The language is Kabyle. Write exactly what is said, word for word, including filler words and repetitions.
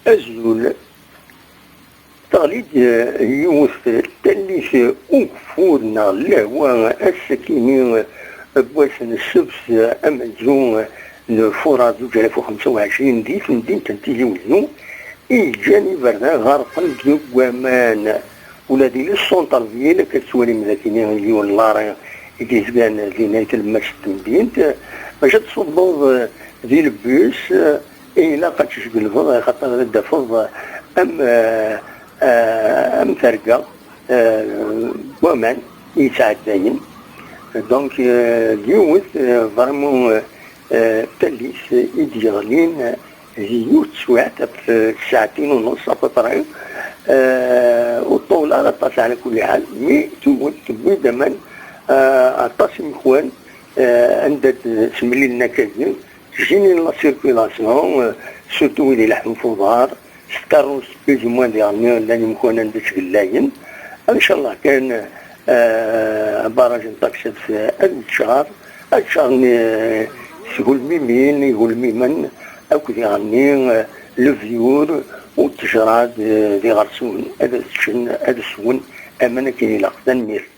Azul. Teɣli-d, eh, yiwet tallit, eh, ugeffur neɣ lehwa ass-akini, eh, n wass n ssebt, eh, amenzu, eh, n Fuṛar zuǧ alaf u xemsa u ɛecrin di temdint n Tizi Wezzu, i yeǧǧan iberdan ɣerqen deg waman. Ula di le centre-ville, akka tettwalim dakini yiwen n l'arrêt i d-yezgan din ay tlemmast n temdint, eh, bac ad tṣubbeḍ, eh, di lebus, eh, ilaq ad tjegleḍ, axaṭer ad d-tafeḍ am, eh, eh, am terga, eh, n waman i yettɛeddayen. Donc, eh, d yiwet, eh, vraiment, eh, eh, tallit i d-yeɣlin, eh, di yiwet teswiɛt, ɣef, eh, tsaɛtin u nneṣ à peu près. Eh, ur ṭṭul ara aṭas ɛla kulli ḥal, mi tewwet, tewwi-d aman, eh, aṭas imekwan, eh, anda d-, smelilen akkagi. Jinin la circulation, euh, surtout wid ileḥḥun f uḍar, s tkeṛṛust plus ou moins diɣen llan imekwan anda ttgellayen. Incallah kan, euh, abaraj n Takseft, euh, ad yettcaṛ, ad ttcaṛen, euh, tgulmimin, igulmimen, akk diɣen, euh, lebyur u ttejṛa d, d iɣersiwen, ad ččen, ad swen aman akken ilaq. Tanemmirt.